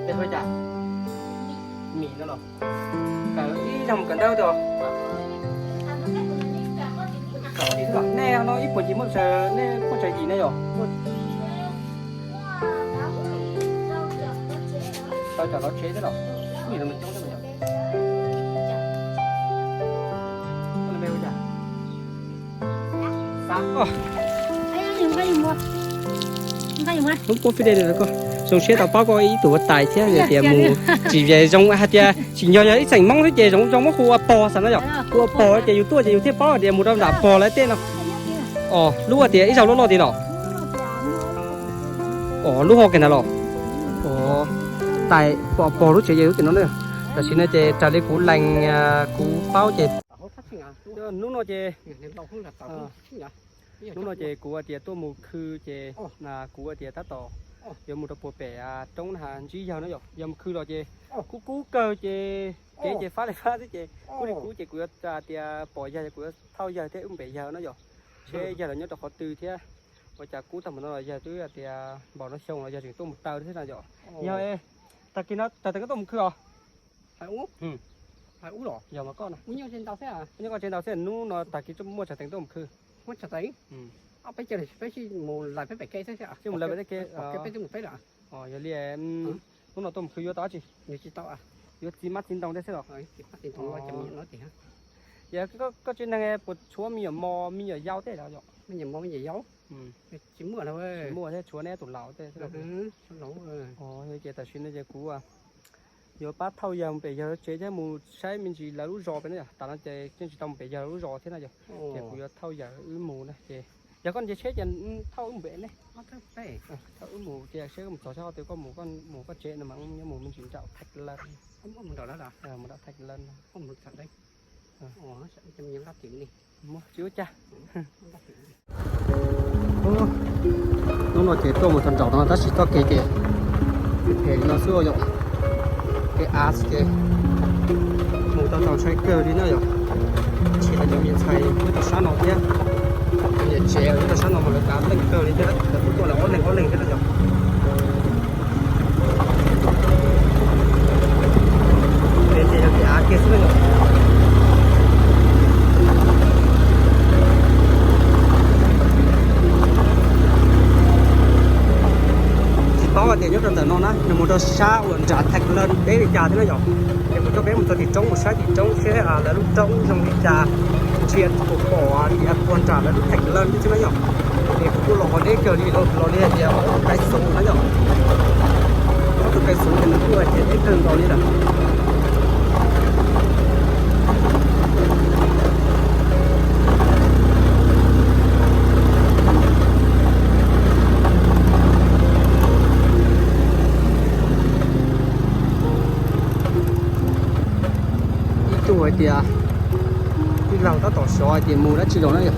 Peb ua cas? Mim no los? Kawm ib zaug mus kawm ntawv tiag. Nej no ib puas tsis muaj tsav, nej muaj tsav yim ne yom? Tau cov lov tsev thiab los? Mim no mas coob thiab yom? Hnub puab fij dej ko, zoo siab tau paub koj ib tug ua tais thiab tias mus tsis vim zoo hais tias tsim nyog yog ib xeem Hmoob thiab ces zoo zoo muab hu ua pog xav no yom, hu ua pog ces yus tuaj ces yus thiaj paub tias mus rau nram pog lawv tej no. Os, lub hais tias ib zaug loj loj tid los? Os, lub hauv kiag ntawd los? Os, tais pog lub tsev yog lub tim no na. Tam sim no ces raws li kuv lees, kuv paub ces hnub no ces, hnub no ces kuv hais tias tuaj mus khw ces kuv hais tias tab tom yuav mus rau puag pem roob na ntsib yawg no yom. Yog mus khw los ces kub kub kawg ces kev ces fab li fab xwb ces kub li kub ces kuv yuav tias pom yawg ces kuv yuav thauj yawg thiab wb mus pem yawg no yom, seb yawg los nyob rau qhov twg thiab. Ua cas kub tag mus no los yawg twb hais tias npaum no xyoo los yawg tseem tuaj mus taw thiab no yom. Yog, tag kis no tag teev koj tuaj mus khw os? Yog mas koj, nyob koj tsev ntau xwb, hnub no tag kis muaj tsav teev tuaj mus khw. Peb mus lawv peb tej ke, yog li hnub no tuaj mus khw yuav tau dab tsi? Yuav txiv mab txiv ntoo tej xwb los? Yog koj tsev neeg puas tshuav me nyuam mos me nyuam yau tej los? Tsis muaj thiab, tshuav neb tus laus tej. Ces tam sim no ces kuv yuav pab thauj yawg mus pem yawg lub tsev thiab mus saib me ntsis lawv lub zos pem na yom. Tas no ces yeej tsis tau mus pem yawg lub zos thiab na yom. Ces kuv yuav thauj yawg wb mus na ces yog koj nce tsheb ces thauj wb mus pem ne. Thauj wb mus ces seb koj mus txog sab qhov twg koj mus, koj mus koj tsev no mas nyob mus me ntsis nram Thaj Lawj. Mus nram Thaj Lawj. Tsis ua cas. Hnub no ces tuaj mus txog nraum no tab sis txoj kev ces phem li no xwb yom. Kev av ces mus tau txaus ntshai kawg li na yom. Tsis hais cov me ntxhais nyob rau sab no thiab, cov niam tsev nyob rau sab no mas lawv kav leej kawg li thiab, lawv kuj tuaj lawv ob leeg ob leeg thiab na yom. Kev ces yog kev av kiag xwb na yom. Tsis paub hais tias nyob rau ntawm no na nws mus rau sab uas nram Thaj Lawj deb li cas thiab na yom. Ces mus coj peb mus txog tim roob mus saib tim roob seb lawv lub roob zoo li cas, ntsia puas pom tias puag nram lawv lub Thaj Lawj xwb na yom. Es kuv kuj los deb kawg li, los li hais tias ob tug kais xus na yom. Ob tug kais xus ces nws kuj hais tias deb kawg nkaus li lawm. Ib tug hais tias tij laug tab tom xyov hais tias mus dab tsi los na yom.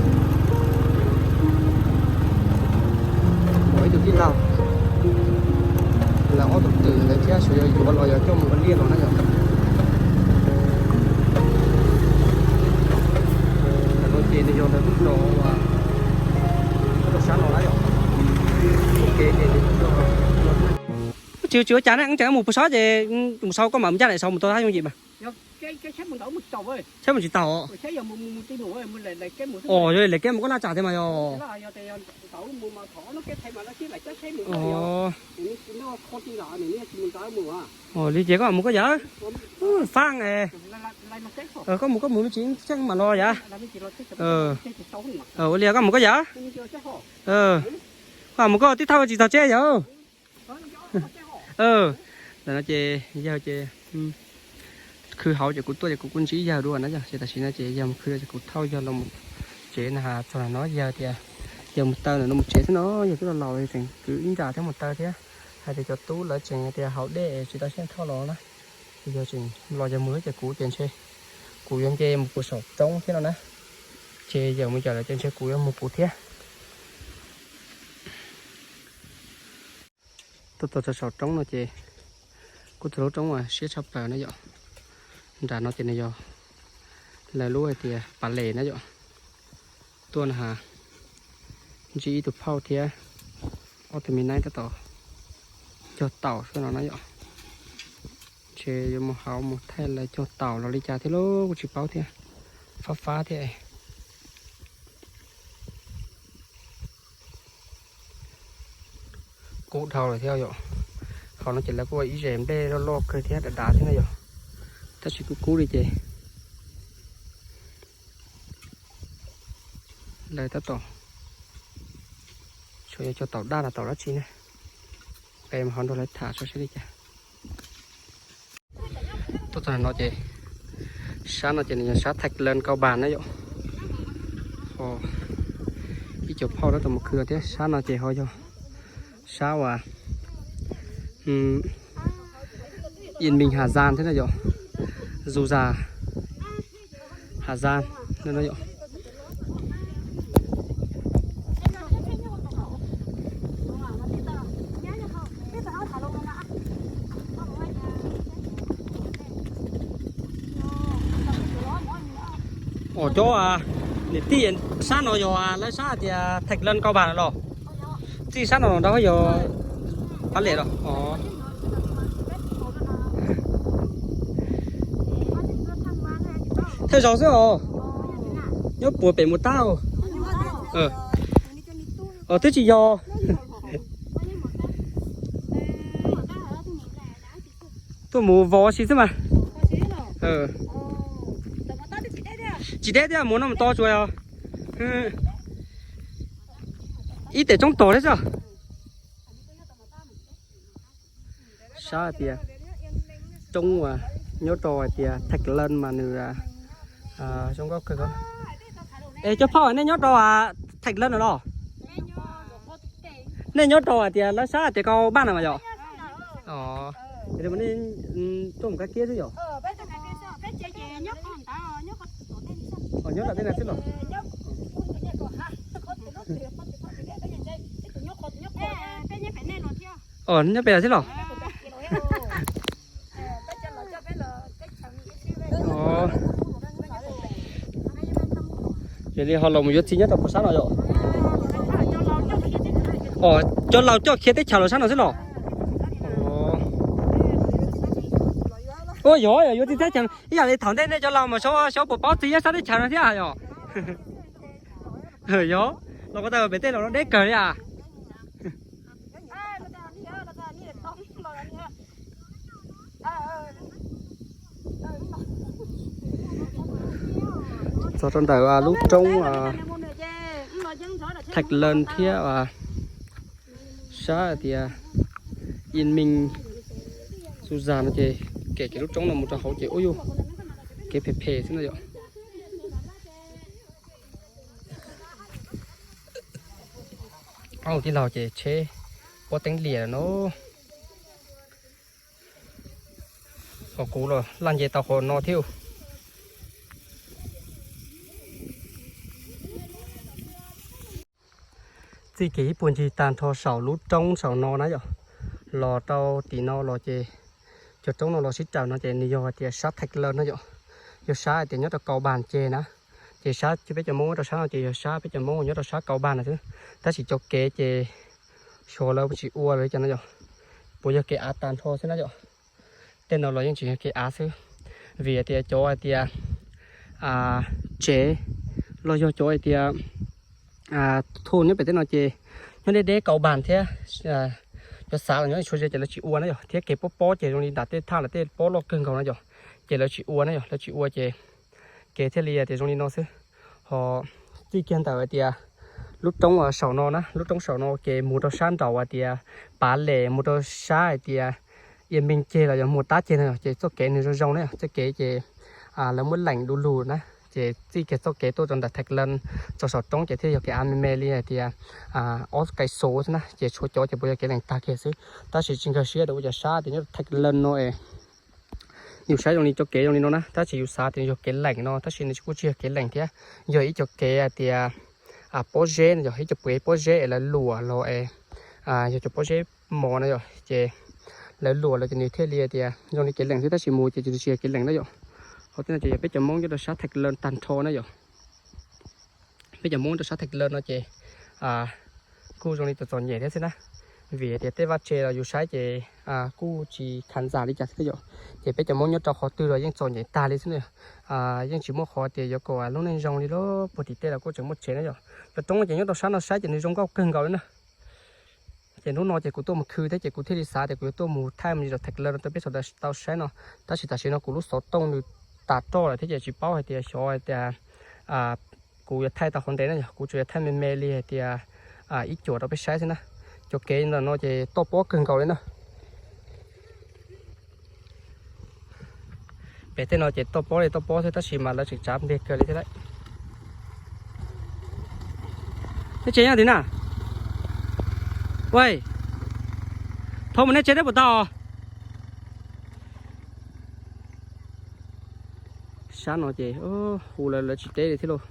Muaj ib tug tij laug, lawv ob tug twm ntawd thiab xyov yog yuav los yog coj mus ua liaj los na yom. Tam no ces nws yog lawv lub zos uas rau sab no na yom. Ua ke ces nws lub zos no. Tsis, tsis ua cas na, tseem mus puag saud ces mus saud, koj mam mus ncaj daim saud mus tau hab yooj yim mas. Saib mus tsis taus. Os, yog li lawv kev mus koj laj tsam thiab mas yog. Os, li ces koj mam mus koj yawg. Faaj, koj mus koj mus me ntsis tseeb mam los yawg. Ua li koj mus koj yawg. Koj mus koj tib thauj tsis txog tsev yawg. Ntawm no ces yawg ces khw hauv ces kuv tuaj ces kuv kuj ntsib yawg dua na yom. Ces tam sim no ces yawg mus khw ces kuv thauj yawg los tsev na. Txog no yawg tias yawg mus taw ntawm no mus tsev xwb no, yawg twb los laus tseem kwv ib nra thiab mus taw thiab. Hais tias cov tub lawv tseem tias haus dej tsis tau siab thauj los na. Ces yawg tseem los yawg mus xwb ces kuv ces ntshe kuv yuav nce mus puag saum roob thiab no na. Ces yawg mus yawg lawm ces ntshe kuv yuav mus kuv thiab. Tuaj txog saum roob no ces kuj txog lub roob uas siab tshaj plaws na yom. Nram no ces nws yog lawv lub hais tias pas les na yom. Tuaj no ha, ntsib ib tug phauj thiab ob tug me naib tab tom cog taum xwb no na yom. Ntshe yuav mus hauv mus thaij lawv cog taum los li cas thiab lauj, kuj tsis paub thiab. Fab fab thiab. Kub dhau lawm thiab yom. Qhov no ces lawv kuj ua ib zes nplej loj loj kawg thiab dav dav thiab na yom. Tab sis kub kub li ces lawv tab tom, tsuas yog cog taum daj los taum dab tsi ne. Peb mus hauv nrog lawv tham saib li cas. Tuaj txog no ces, sab no ces nws yog sab Thaj Laj Kau Npas na yom. Ib co phauj tab tom mus khwv thiab. Sab no ces ho yog sab uas Yên Minh Hà Giang thiab na yom. Dù Gia Hà Giang no yom. Os, cov niam tij, sab no yog lawv sab hais tias Thaj Laj Kau Npas los? Txij sab no rau yog Pab Lem los? Thawj zaug xwb os. Nyob puag pem mus tab. Os, twb tsis yog. Tuaj mus vos si xwb mas. Tsis deb thiab, mus no mus to tsuas yog ib tes roob tog thiab xwb. Sab hais tias roob uas nyob rau hais tias Thaj Laj mas nws zoo nkauj kawg. Es cov phauj, nej nyob rau Thaj Laj no los? Nej nyob rau hais tias lawv sab hais tias Kau Npas no mas yom? Os, nej tuaj mus kab kiab xwb yom? Os, nyob tom tej no xwb los? Os, nyob pem no xwb los? Yog li ho los mus yuav txiv nyob rau puag sab no yom? Os, cov laus coj khiav teb chaws los sab no xwb los? Ua yog yuav txiv teb chaws ib yam li thaum ntej nej cov laus mas xyov puas paub txiv nyob sab teb chaws no thiab yom? Yog, los ko taw pem tej laus no deb kawg li as. Txog rau ntawm lub roob Thaj Laj thiab sab hais tias Yên Minh Dù Gia no ces kem kiag lub roob no mus rau hauv ces ub yuj, kev phem phem xwb no yom. Ob tij laug ces tsheb pob teeb liam lawm no. Hos kuv los laj nce tau qhov no thiab. Txij kev ib puag ncig tag nrho saum lub roob saum no na yom, los rau tim no los ces cov roob no los sib raws no ces nws yog hais tias sab Thaj Laj no yom, yog sab hais tias nyob rau Kau Npas ceg na. Ces sab peb cov Hmoob nyob rau sab no ces yog sab peb cov Hmoob nyob rau sab Kau Npas no xwb. Tab sis cov kev ces xyov lawv tsis ua los li cas no yom, puas yog kev av tag nrho xwb na yom. Tej no los yeej tsis yog kev av xwb, vim hais tias cov hais tias tsev los yog cov hais tias thu nyob pem tej no ces nyob deb deb Kau Npas thiab cov xav los nyob tsis tshua ze ces lawv tsis ua na yom, thiab kev pob pob ces zoo li nram tej thaj lawm tej pob loj kawg nkaus na yom, ces lawv tsis ua na yom, lawv tsis ua ces kev thiaj li tias zoo li no xwb. Ho txij kiag ntawm hais tias lub roob saum no na, lub roob saum no ces mus rau sab nraum hais tias Pav Lem, mus rau sab hais tias Ia Meej ceg los yog mus Tab ceg no ces txoj kev nws zoo zoo na, txoj kev ces lawv muab leem du lug na, ces txij kiag txoj kev tuaj rau ntawm Thaj Leej txog saum roob ces thiaj yog kev av me me li hais tias ob kais xus xwb na, ces tshuav cov ces puas yog kev leem tag kiag xwb. Tab sis tsis nkag siab rau ua cas sab tias nyob Thaj Leej no es yus saib zoo li cov kev zoo li no na, tab sis yus xav tias yog kev leem no, tab sis nws kuj tsis yog kev leem thiab, yog ib cov kev hais tias pob zeb no, yog ib cov kev pob zeb es lawv luam los es yog cov pob zeb mos no yom, ces lawv luam los ces nws thiaj li tias zoo li kev leem xwb, tab sis mus ces tsis yog kev leem na yom. Hauv tej no ces yog peb cov Hmoob nyob rau sab Thaj Leej tag nrho na yom. Peb cov Hmoob rau sab Thaj Leej no ces kuj zoo li txom txom nyem thiab xwb na. Vim tias tej vaj tse los yus saib ces kuj tsis khav ntxas li cas thiab yom. Ces peb cov Hmoob nyob rau qhov twg los yeej txom nyem tag li xwb na. Yeej tsis muaj qhov tias yuav kom lub neej zoo li lub puag tim tej los kuj tseem muaj tsev na yom. Cov roob ces nyob rau sab no saib ces nws zoo nkauj kawg nkaus li na. Ces hnub no ces kuv tuaj mus khw thiab ces kuv thiaj li xav tias kuv yuav tuaj mus thaij me ntsis zov thaij lawv no rau peb sawv daws tau saib no. Tab sis tam sim no kuv lub xov tooj nws tas roj lawm thiab ces tsis paub hais tias xyov hais tias kuv yuav thaij tau qhov ntev na yom, kuv tsuas yuav thaij me me li hais tias ib cuam rau peb saib xwb na. Cov kev ntawm no ces toj pob kawg nkaus li na. Pem tej no ces toj pob li toj pob xwb tab sis mas lawv tseem tsav npliag kawg li thiab lawm. Nej tsev nyob tim na. Ua, thov mus nej tsev deb puas tau? Sab no ces hu lawv lawv tsis teb li thiab lauj.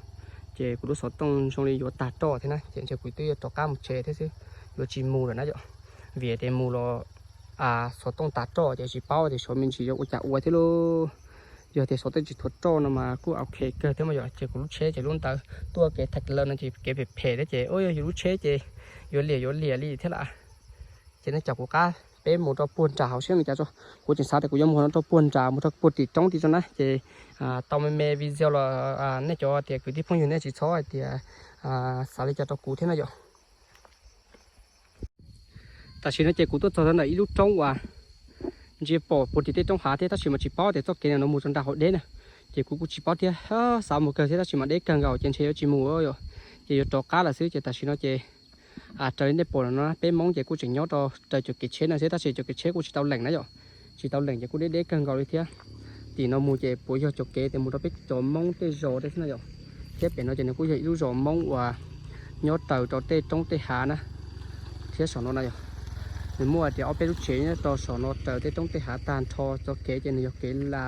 Ces kuv lub xov tooj zoo li yuav tag roj thiab na ces ntshe kuv twb yuav rov qab mus tsev thiab xwb, yuav tsis mus lawm na yom. Vim tias mus los xov tooj tas roj ces tsis paub tias xyov me ntsis yuav ua cas ua thiab lauj. Yog tias xov tooj tsis thuav roj no mas kuj ok kawg thiab mas yom, ces kuv lub tsheb ces lub ntawd tuaj kev thaij lawv no ces kev phem phem thiab ces yus lub tsheb ces yuav liam yuav liam li thiab lawm. Ces nej caum kuv qab peb mus rau puag nram hauv siab li cas tso. Kuv tseem xav tias kuv yuav mus no rau puag nram mus rau puag tim roob tim tso na ces tau me me video los nej cov tias kwv tij phooj ywg nej tsis txhob hais tias xav li cas rau kuv thiab na yom. Tam sim no ces kuv tuaj txog rau ntawm ib lub roob uas ntsia pom puag tim tej roob hav thiab tab sis mas tsis paub tias txoj kev no mus rau nram hauv deb na. Ces kuv kuj tsis paub thiab, xav mus kawg thiab tab sis mas deb kawg nkaus ces ntshe yuav tsis mus yom. Ces yuav rov qab lawm xwb ces tam sim no ces raws li nej pom no peb Hmoob ces kuj tseem nyob rau raws cov kev tsheb no xwb tab sis cov kev tsheb kuj tsis tau leem na yom. Tsis tau leem ces kuj deb deb kawg nkaus li thiab. Tim no mus ces puas yog cov kev tias mus rau peb cov Hmoob tej zos tej xwb na yom. Thiab pem no ces nws kuj yog ib lub zos Hmoob uas nyob raws rau tej roob tej hav na. Thiab saum no na yom, nws muaj tias ob peb lub tsev nyob rau saum no raws tej roob tej hav tag nrho. Txoj kev ces nws yog kev la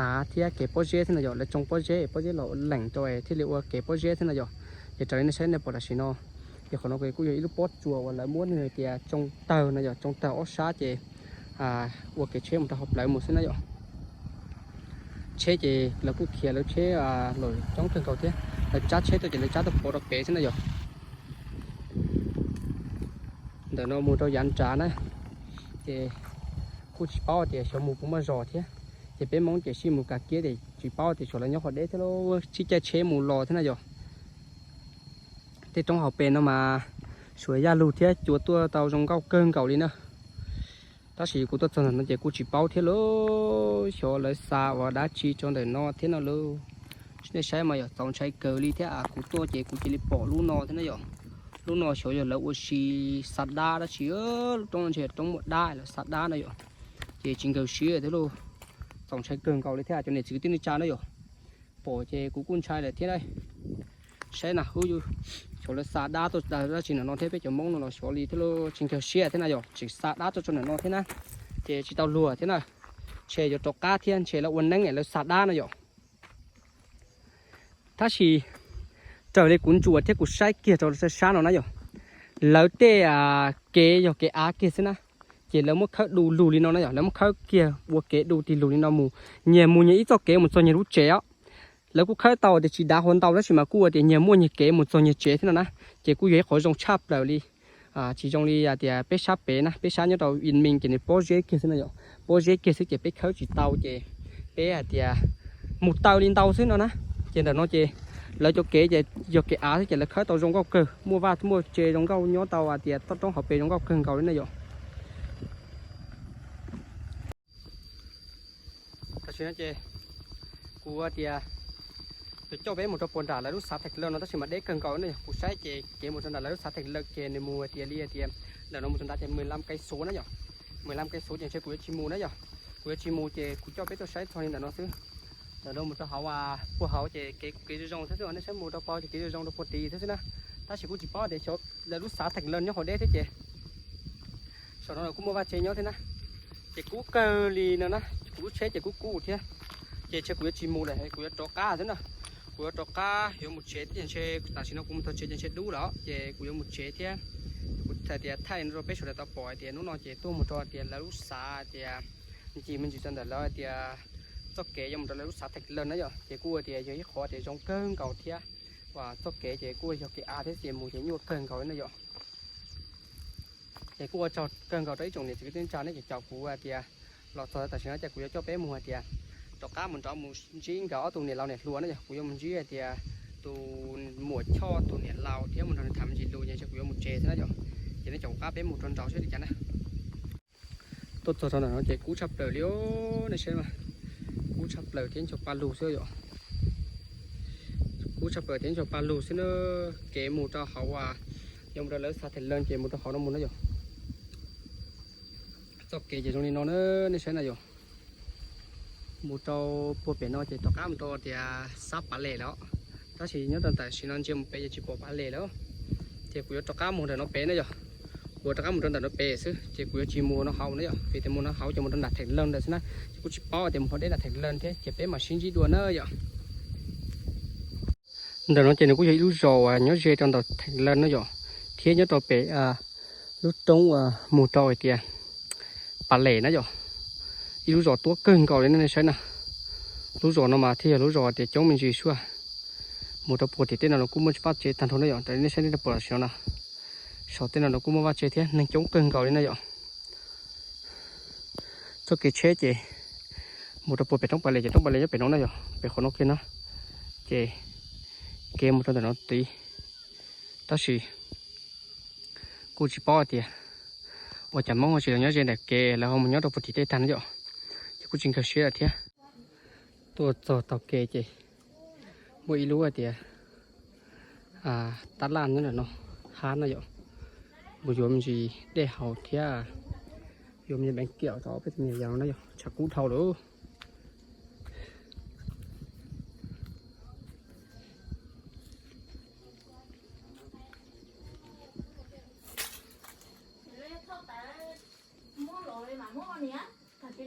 av thiab kev pob zeb thiab na yom, lawv tsoo pob zeb, pob zeb los leem rau thiaj li ua kev pob zeb thiab na yom. Ces raws li nej saib nej pom tam sim no, ces qhov no kuj yog ib lub pob tsuas uas lawv muab nws hais tias tsoo tawg no yom, tsoo tawg ob sab ces ua kev tsheb mus rau hauv plawv mus xwb na yom. Tsheb ces lawv kuj khiav lawv tsheb los coob kawg nkaus thiab, lawv tsab tsheb tuaj ces lawv tsab tuaj pov rau pem xwb na yom. Ntawm no mus rau yav nrad na, ces kuj tsis paub tias xyov mus puas muaj zos thiab. Ces peb Hmoob ces sij mus kas kiab ces tsis paub tias xyov lawv nyob qhov deb thiab lauj, sib caij tsheb mus los thiab na yom. Tej roob hauv pes no mas suav yaj lug thiab cua tuaj tau zoo nkauj kawg nkaus li na. Tab sis kuv tuaj txog ntawm no ces kuj tsis paub thiab lauj, xyov lawv xa uas dab tsi rau ntawm no thiab no lauj. Nej saib mas yog txaus ntshai kawg li thiab, kuv tuaj ces kuv cia li pom lub no thiab na yom. Lub no xyov yog lawv ua si xa dab dab tsi, lub roob no ntshe roob muaj dab lawv xa dab na yom. Ces tsis nkag siab thiab lauj, txaus ntshai kawg nkaus li thiab cov niam txiv kwv tij neej tsa na yom. Pom ces kuv kuj ntshai lawm thiab na. Saib na, xyov lawv xa dab tuaj dab tsi ntawm no thiab, peb cov Hmoob no los xyov li thiab lauj, tsis nkag siab thiab na yom, tseem xa dab tuaj rau ntawm no thiab na. Ces tsis tau luag thiab na, ntshe yuav rov qab thiab, ntshe lawv ua neeb lawv xa dab no yom. Tab sis raws li kuv ntsuas thiab kuv saib kiag rau sab sab no na yom, lawv tej kev yog kev av kiag xwb na, ces lawv muab khawb du lug li no na yom, lawv muab khawb kiag ua kev du tig lug li no mus, nyias mus nyias ib txoj kev mus txog nyias lub tsev os. Lawv kuj khawb tau tias tsis dav hua ntau tab sis mas kuj ua tias nyias muaj nyias kev mus txog nyias tsev thiab no na, ces kuj yog ib qhov zoo tshaj plaws li. Tsis zoo li tias peb sab pem na, peb sab nyob rau Vim Meej ces nws pob zeb kiag xwb no yom, pob zeb kiag xwb ces peb khawb tsis tau ces peb hais tias mus taw li ntau xwb no na. Ces ntawm no ces lawv cov kev ces yog kev av xwb ces lawv khawb tau zoo nkauj kawg, muaj vaj muaj tse zoo nkauj nyob tau hais tias toj roob hauv pes zoo nkauj kawg nkaus li na yom. Tam sim no ces kuv tias yuav coj peb mus rau puag nram lawv lub xav Thaj Lawm no tab sis mas deb kawg nkaus na yom. Kuv saib ces kev mus rau nram lawv lub xav Thaj Lawm ces nws mus tias li tias ntawm no mus rau nrad ces mười lăm cây số na yom, mười lăm cây số ces ntshe kuv yuav tsis mus na yom. Kuv yuav tsis mus ces kuv coj peb tuaj saib txog li ntawm no xwb. Ntawm no mus rau hauv puag hauv ces kev kuj kev zoo zoo thiab xwb, nej saib mus rau puag ces kev zoo zoo rau puag tid thiab xwb na. Tab sis kuj tsis paub tias xyov lawv lub xav Thaj Lawm nyob hauv deb thiab ces saum no kuj muaj vaj tse nyob thiab na. Ces kub kawg li no na, kuv lub tsheb ces kub kub thiab. Ces ntshe kuv yuav tsis mus lawm, kuv yuav rov qab xwb na. Kuv yuav rov qab yuav mus tsev thiab ces ntshe tam sim no kuv mus txog tsev ces ntshe dub lawm ces kuv yuav mus tsev thiab. Kuv hais tias thaij no rau peb sawv daws tau pom hais tias hnub no ces tuaj mus rau tias lawv lub xav tias ncig me ntsis txog ntawm lawv hais tias txoj kev yuav mus rau lawv lub xav Thaj Lawm na yom, ces kuj tias yog ib qhov tias zoo kawg nkaus thiab. Uas txoj kev ces kuj yog kev av thiab ces mus ces nyuaj kawg nkaus li na yom. Ces kuj ua tsaug kawg nkaus rau ib tsoom niam txiv kwv tij neej tsa nej cov caum kuv hais tias los txog tam sim no ces kuv yuav coj peb mus hais tias rov qab mus nrov mus ntsib nkawd ob tug niam laus niam hluas na yom. Kuv yuav mus ntsib hais tias tus muam Choj tus niam laus thiab mus nrog nws tham me ntsis lus ces kuv yuav mus tsev xwb na yom. Ces nej caum kuv qab peb mus rau nraud seb li cas na. Tuaj txog rau ntawm no ces kub tshaj plaws li os, nej saib mas, kub tshaj plaws thiab ncho pa lug xwb yom. Kub tshaj plaws thiab ncho pa lug xwb na. Kev mus rau hauv, yuav mus rau lawv xav them leej ces mus rau hauv no mus na yom. Txoj kev ces zoo li no na, nej saib na yom. Mus rau puag pem no ces rov qab mus rau tias Xab Pas Les lawm. Tab sis nyob rau tam sim no ntsia mus pem ces tsis pom Pas Les lawm. Ces kuv yuav rov qab mus ntawm no pem na yom. Kuv yuav rov qab mus rau ntawm no pem xwb ces kuv yuav tsis mus no hauv na yom, vim tias mus no hauv ces mus rau nram theem leej ntawd xwb na. Ces kuj tsis paub tias mus hauv deb nram theem leej thiab ces peb mam sib ntsib dua na yom. Ntawm no ces nws kuj yog ib lub zos uas nyob ze rau ntawm theem leej na yom, thiab nyob rau pem lub roob uas mus rau hais tias Pas Les na yom. Ib lub zos tuab kawg nkaus li nej saib na. Lub zos no mas thiaj yog lub zos tias coob me ntsis suaj. Mus rau puag tim tej no los kuj muaj vaj tsev tag nrho na yom, raws li nej saib nej puas los sim no na. Saum tej no los kuj muaj vaj tsev thiab neeg coob kawg nkaus li na yom. Txoj kev tsheb ces mus rau puag pem roob Pas Les ces roob Pas Les nyob pem no na yom, pem qhov no kiag na. Ces kev mus rau ntawm no tid, tab sis kuj tsis paub hais tias ua cas Hmoob ho tsis los nyob ze ntawm kev, lawv ho mus nyob rau puag tim tej tag no yom. Ces kuj tsis nkag siab lawm thiab. Tuaj txog taug kev ces muaj ib lub hais tias tab laj nyob ntawm no, hab no yom. Mus yuav me ntsis dej haus thiab yuav me ntsis peev kiam rau peb tus me nyuam yaus no na yom, tshav kub dhau lawm.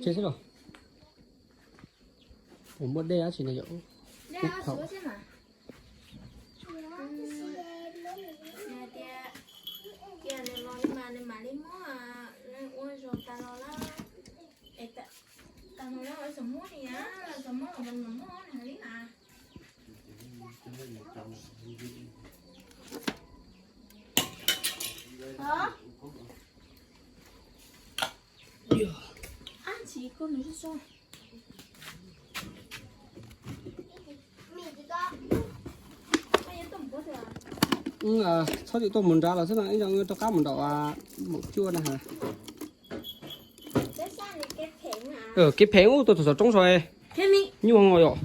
Ces xwb los, kuv muaj dej dab tsi no yom, kub dhau. Txhob txwm tuaj mus nrad los xwb na, ib zaug rov qab mus nraum maum cuaj na. Kev phem ub, tuaj txog saum roob so nyuaj yom.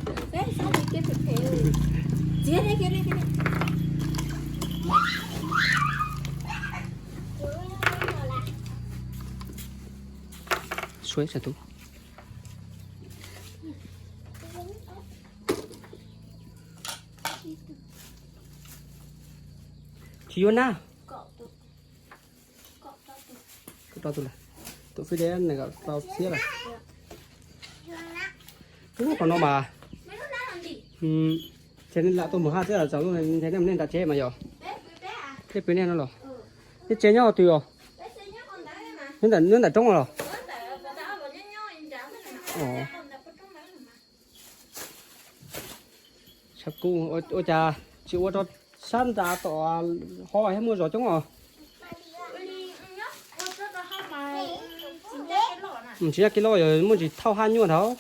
Suav sa tub. Tsis yuav na. Kuv rau tus lawm. Tus fij dej nees nkaum rau txhiab lawm. Ub, qhov no mas, ces nej lam tuaj mus haj thiab los tsaus ntuj, nej nram tsev mas yom. Nej pw nej no los? Nej tsev nyob twg os? Nyob nram roob los? Tshav kub, ua cas tsis ua rau sab nrad tom ho thiab muaj zos coob os. Tsis nyob kev loj yog muaj ntsis thauj haj nyuaj ntawd.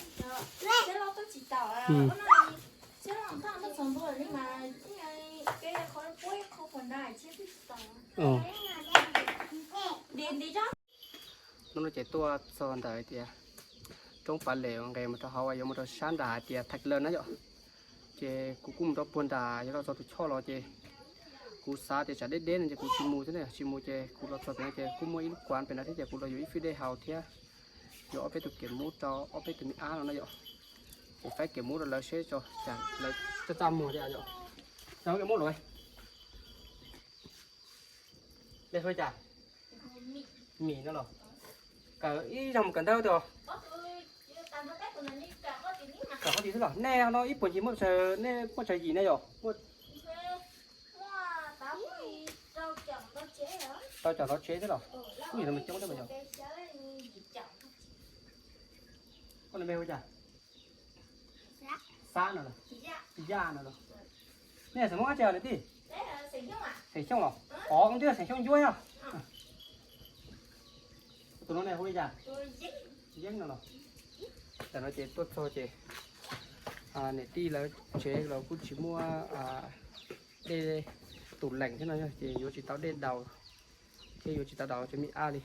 Hnub no ces tuaj txog ntawm hais tias roob Pas Les uas nqes mus rau hauv yuav mus rau sab nram hais tias Thaj Lawj na yom. Ces kuv kuj mus rau puag nram yuav los txog tus choj los ces kuv xav tias tsam deb deb no ces kuv tsis mus thiab na, tsis mus ces kuv los txog pem no ces kuj muaj ib lub kuav pem no thiab ces kuv los yuav ib fij dej haus thiab yuav ob peb tus kem mub rau ob peb tus me ab no na yom. Ces faib kem mub rau lawv seb tso, lawv txaj txaj muag li yom. Kem mub los, dej hluav cas? Mim no los? Kawm ib zaug mus kawm ntawv twg os? Kawm qhov twg xwb los? Nej no ib puag ncig muaj, nej muaj tsawg yim ne yom? Tau caum ntau tsev xwb los? Kuj yog no coob thiab mas yom. Koj lub npe hu cas? Xab no los? Yaj no los? Nej xeem Hmoob dab tsi lawm tij? Xeem Xyooj los? Ov, twb yog xeem Xyooj Ncuab thiab. Tus no ne hu li cas? Yeeb no los? Tam no ces tuaj txog ces niam tij lawv tsev los kuj tsis muaj dej tus leem thiab no ces yuav tsis tau dej daus thiab yuav tsis tau daus cov me ab li.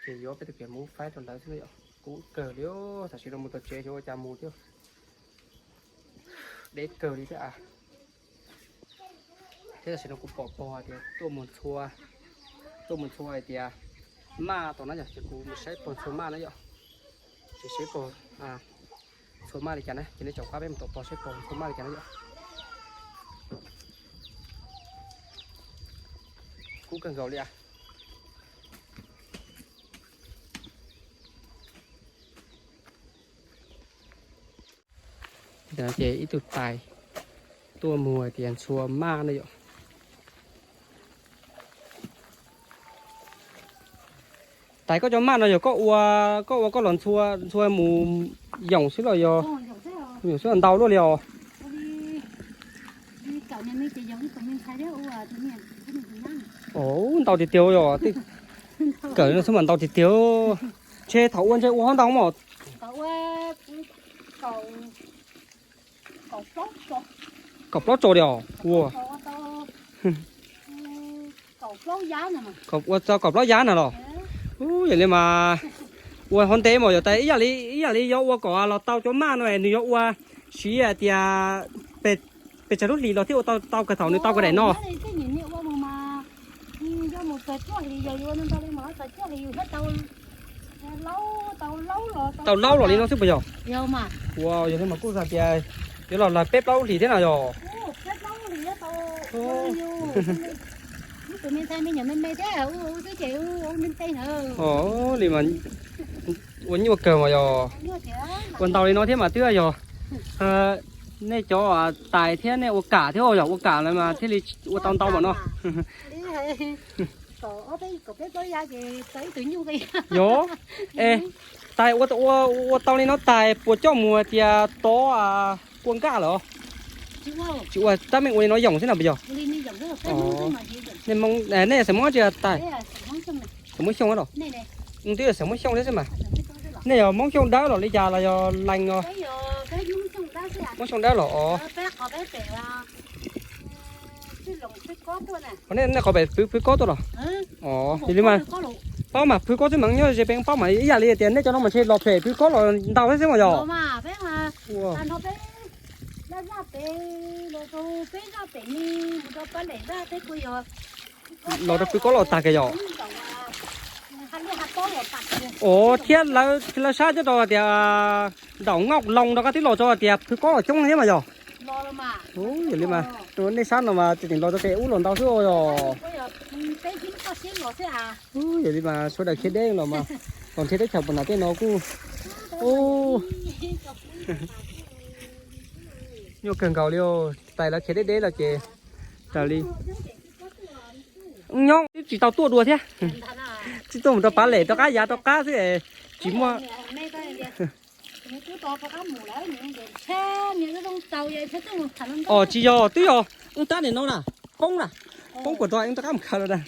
Ces yuav peb tus kiag mus faib rau lawv xwb no yom. Kuv kawg li, tam sim no mus tom tsev xyov ua cas mus thiab. Deb kawg li thiab a. Thiab tam sim no kuv pom pog tias tuaj mus ntxhua, tuaj mus ntxhua hais tias maj tau na yom, ces kuv mus saib pog ntxhua maj na yom. Ces saib pog ntxhua maj li cas na, ces nej caum qab peb mus tom pog saib pog ntxhua maj li cas na yom. Kub kawg nkaus li a. Ces ib tug tais tuaj mus hais tias ntxhua maj na yom. Tais, koj cov maj no yog koj ua, koj ua koj los ntxhua, ntxhua mus yoom xwb los yog yoom xwb los ntau luaj li os? Ntau tiag tiag yom, kawm no xwb mas ntau tiag tiag. Ntshe thaum ua ntshe ua hov ntau mas. Kaum plaub tso li os. Ua, ua txog kaum plaub yab na los? Ub, yog li mas ua hov ntev mas yog tas ib yam li, ib yam li yuav ua kom los tau cov maj no nws yuav ua siv hais tias pes tsawg lub hlis los thiaj ua tau kawg thaum nws tau kawg daim no. Tau laub los li no xwb puas yog? Ua yog li mas kuj xav tias yuav los lawm peb plaub lub hlis thiab no yog? Li mas ua nyuaj kawg mas yog. Ua ntau li no thiab mas twb yog nej cov tais thiab nej ua kam thiab yog, ua kam lawm mas thiaj li ua tau ntau mas no. Yog, es tais, ua tau li no tais puas coj mus tias tov kua nkaj lawm? Tsis ua, tab meeg ua li no yoom xwb no puas yog? Nej, nej xeem Hmoob tsi tais? Xeem Hmoob Xyooj los? Twb yog xeem Hmoob Xyooj thiab xwb mas. Nej yog Hmoob Xyooj Dawb los li cas los yog Lees os? Hmoob Xyooj Dawb los os. Nej qhov pem pw, pw kob tuaj los? Os, yog li mas paub mas pw kob xwb mas nyob ze pem paub mas ib yam li tias nej cov no mas ntshe los phem pw kob los ntau thiab xwb mas yog. Los rau pw kob los tag kiag yog. Os, thiab lawv sab coj rau tias ntaum Ngoj Loo rov qab twb los tso tias pw kob los coob thiab mas yog. Yog li mas nej sab no mas tseem tseem los rau pem ub los ntau xwb yog. Yog li mas sawv daws khiav deb los mas, los nrhiav teb chaws puag nram tej no kuj nyuaj kawg nkaus li. Tais lawv khiav deb deb los ces raws li nyob twb tsis tau tuaj dua thiab. Tsis tuaj mus rau Pav Lem rov qab yav rov qab xwb es tsis muaj. Os, tsis yog, twb yog ub tab nim no na, poob na, poob puas rau ub rov qab mus khaws los na.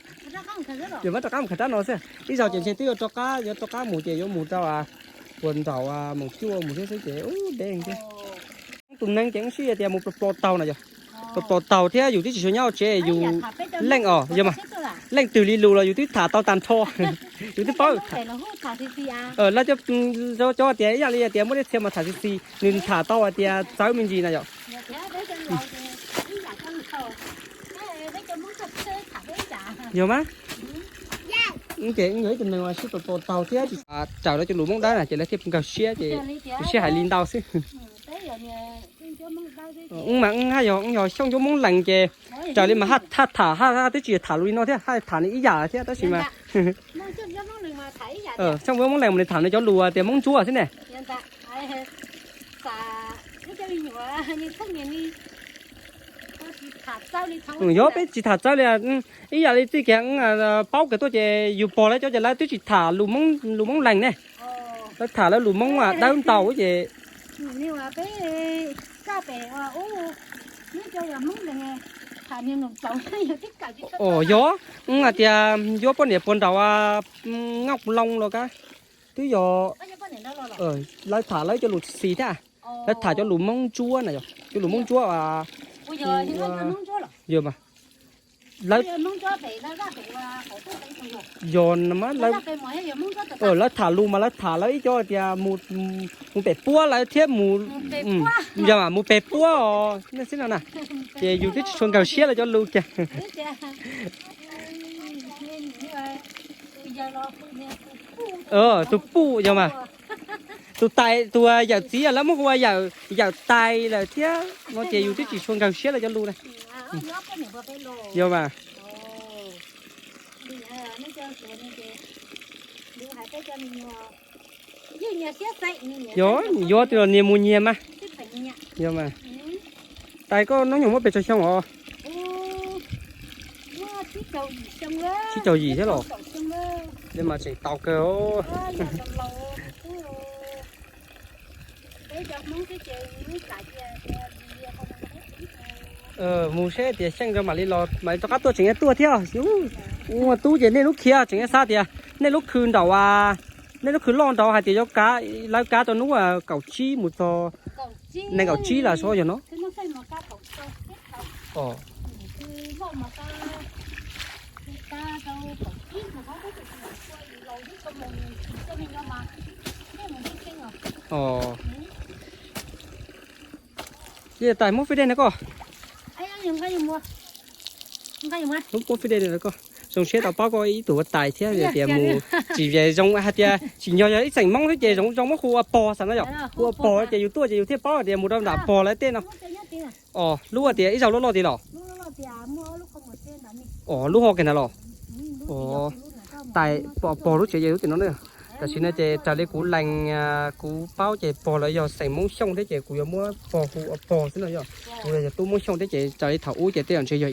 Ces muab rov qab mus khaws rab no xwb, ib zaug ces ntshe twb yuav rov qab, yuav rov qab mus ces yuav mus rau puas nraum Moos Cuaj mus thiab xwb ces ub deb thiab. Tus neeg ces wb sib tias mus plos plos taug na yog, plos plos taug thiab yus twb tsis tshua nyob tsev yus leej os, yog mas leej twg li lus los yus twb tham tau tag nrho, yus twb paub. Lawv cov tias ib yam li tias muaj tej txhia mas tham xis xis, nws tham tau hais tias txawv me ntsis na yom. Yog mas, ces yog ib tug neeg uas sib plos plos taug thiab tsis raws lawv cov lus Hmoob Dawb na ces lawv thiaj nkag siab ces tus siab hais li ntau xwb. Wb mas wb haj yog, wb yog Xyooj cuab Hmoob Lees ces raws li mas haj tham, haj twb tsis tham lus li no thiab, haj tham nws ib yam thiab tab sis mas Xyooj cuab Hmoob Lees mas nws tham nws cov lus tias Hmoob Ntsuab xwb ne. Yog peb tsis tham txawv li, ib yam li txij kiag paub kiag tuaj ces yus pog lawv cov ces lawv twb tsis tham lus Hmoob, lus Hmoob Lees ne. Lawv tham lawv lus Hmoob Dawb ntau ces Os, yog hais tias yuav poj niam puag nraum Nkauj Loo los kav, twb yog lawv tham lawv cov lus txi thiab, lawv tham cov lus Hmoob Ntsuab na, yog cov lus Hmoob Ntsuab. Yog mas, lawv, yog mas lawv, lawv tham lus mas lawv tham lawv ib co tias mus pem puab lawv thiab mus, yog mas mus pem puab os xwb no na. Ces yus twb tsis tshua nkag siab lawv cov lus kiag. Tus puj yog mas, tus tais tus yawm txiv lawv muab hu ua yawm tais lawm thiab no ces yus twb tsis tshua nkag siab lawv cov lus na. Yog mas. Yog, yuav tias los nias mus nyiag mas. Yog mas. Tais koj hnub nyoog muaj pes tsawg xyoo os? Tsib caug yim thiab los? Li mas tseem tau kawg. Mus seb tias xyeej rau mam li los mam li rov qab tuaj tseem yuav tuaj thiab. Ua tub ces nej lub khiav tseem yuav xav tias nej lub khw nraum, nej lub khw loj nraud hais tias yuav kav, lawv kav rau hnub kaum tsib mus txog nees nkaum tsib los seb yog no. Tais muab fij dej na koj. Muab fij dej na koj. Zoo siab tau paub koj ib tug ua tais thiab tias mus tsis zoo hais tias tsim nyog yog ib xeem Hmoob thiab ces zoo zoo muab hu ua pog xwb no yom. Hu ua pog ces yus tuaj ces yus thiaj paub tias mus rau nram pog lawv tej no. Os, lub tias ib zaug loj loj tid los? Os, lub ho kiag ntawd los? Os, tais pog lub tsev ces lub tim no na. Tam sim no ces raws li kuv lees, kuv paub ces pog lawv yog xeem Hmoob Xyooj thiab ces kuv yuav muab pog hu ua pog xwb no yom. Kuv yog tub Hmoob Xyooj thiab ces raws li thaum ub ces tej zaum ntshe yog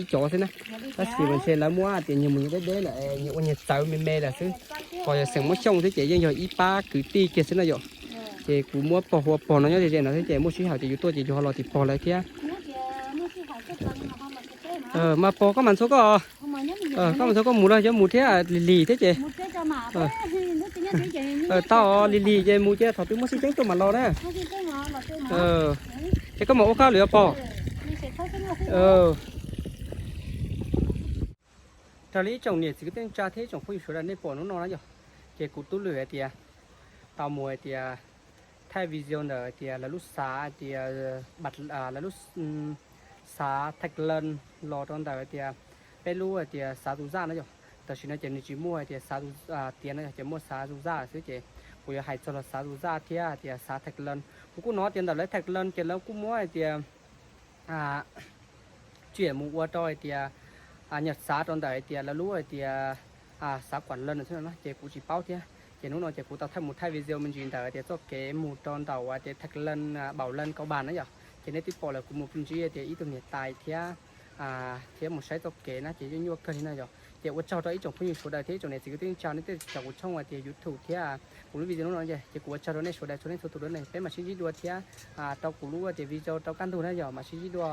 ib cov xwb na. Tab sis mas ntshe lawv muab tias nyias mus nyias deb deb lawm, nyias ua nyias txawv me me lawm xwb. Ho yog xeem Hmoob Xyooj thiab ces yeej yog ib pab kwv tij kiag xwb na yom. Ces kuv muab pog hu ua pog no nyob ze ze no thiab ces muaj sij hawm ces yus tuaj ces yus ho los tim pog lawv thiab. Mas pog koj mas ntxhua koj, koj mas ntxhua koj mus los yuav mus thiab lig lig thiab ces. Tau lig lig ces mus ces thaum twg muaj sij tseeb tuaj mam los na. Ces koj mam ua koj lwm pog. Raws li ib tsoom niam txiv kwv tij neej tsa thiab ib tsoom phooj ywg sawv daws nej pom hnub no na yom, ces kuv tub Lwm hais tias tau mus hais tias thaij video ntawm hais tias lawv lub xav hais tias lawv lub xav Thaj Leej los rau ntawm hais tias peb lub hais tias xav Tus Zaj na yom. Tam sim no ces nws tsis muaj hais tias xav Tus tias no yog ces muaj xav Tus Zaj xwb ces kuv yuav hais txog los xav Tus Zaj thiab hais tias xav Thaj Leej. Kuv kuj hnov tias ntawm lawv Thaj Leej ces lawv kuj muab hais tias tsiam mus ua rau hais tias nyuam xav rau ntawm hais tias lawv lub hais tias xav Kuam Leej xwb no ces kuv tsis paub thiab. Ces hnub no ces kuv tau thaij mus thaij video me ntsis ntawm hais tias txoj kev mus rau ntawm hais tias Thaj Leej Npaum Leej Kau Npas na yom. Ces nej twb pom lawm kuv mus ib ntsis hais tias ib tug niam tais thiab thiab mus saib txoj kev na ces yeej nyuaj kawg li na yom. Ces ua tsaug rau ib tsoom phooj ywg sawv daws thiab ib tsoom niam txiv kwv tij neej tsa nej tej caum kuv tshooj hais tias YouTube thiab kuv lub video hnub no ces kuv ua tsaug rau nej sawv daws, tsuas nej txhua tus rau nej peb mam sib ntsib dua thiab rau kuv lub tias video rau kaj ntug na yom, mam sib ntsib dua.